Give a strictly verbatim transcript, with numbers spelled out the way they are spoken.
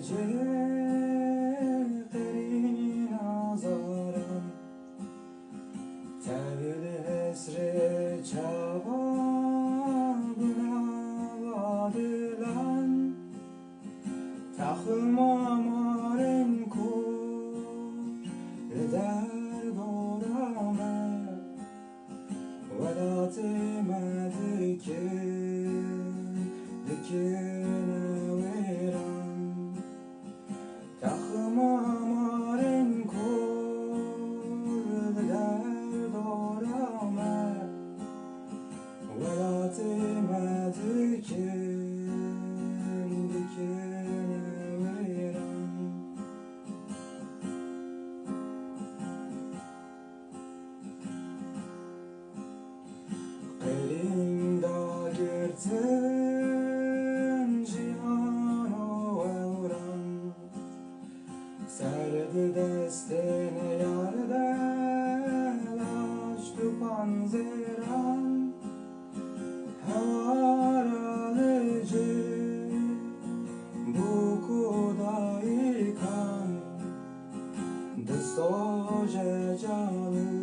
Ji qerîn azaran, tevil hesrê çawa gunava dilan, taxma marên kor li derdora me. Welatê me dikin, dikine wêran. Taxma marên kor li derdora me. Welatê me dikin, dikine wêran. Qerîn dagirtin jiyano ewran, ser di destên yar de laş tu panzêran. Hewara li cê bûk û dayikan, di soje canê.